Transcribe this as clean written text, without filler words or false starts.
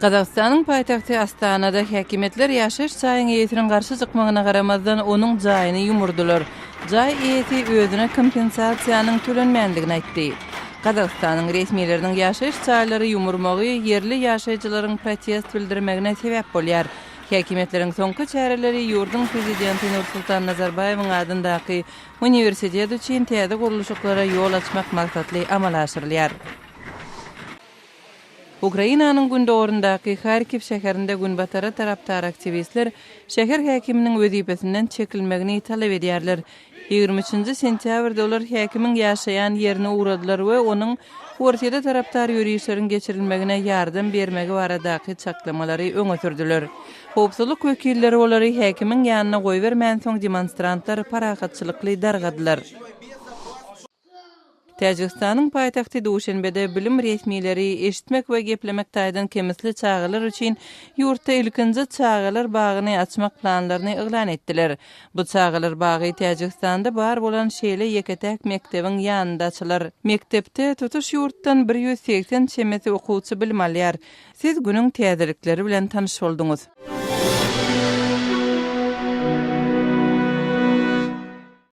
Gazagystanyň paýtagty Astanada häkimiýetler ýaşaýyş jaýyň eýesiniň garşy çykmagyna garamazdan, onuň jaýyny ýumurdylar. Jaý eýesi özüne kompensasiýanyň tölenmändigini aýtdy. Gazagystanyň resmileriniň ýaşaýyş jaýlary ýumurmagy ýerli ýaşaýjylaryň protest bildirmegine sebäp bolýar. Häkimiýetleriň soňky çäreleri ýurduň prezidenti Nursultan Nazarbaýewiň adyndaky uniwersitet üçin täze gurluşyklara ýol açmak maksatly amala aşyrylýar. Ukrainanyň gündogaryndaky Harkiw şäherinde Günbatara tarapdar aktiwistler şäher häkiminiň wezipesinden çekilmegini talap edýärler. 23-nji sentýabrda olar häkimiň ýaşaýan ýerine ugradylar we onuň Orsýete tarapdar ýörişleriň geçirilmegine ýardam bermegi baradaky çaklamalary öňe sürdüler. Howpsuzlyk wekilleri olary häkimiň ýanyna goýbermänsoň demonstrantlar parahatçylykly dargadylar. Täjigistanyň paýtagty Duşenbede bilim resmileri eşitmek we geplemek taýdan kemisli çagalar üçin ýurtda ilkinji çagalar bagyny açmak planlaryny yglan etdiler. Bu çagalar bagy Täjigistanda bar bolan şeýle ýeke-täk mekdebiň ýanynda açylar. Mekdepde tutuş ýurtdan 180 çemesi okuwçy bilim alýar. Siz günüň täzelikleri bilen tanyş bolduňyz.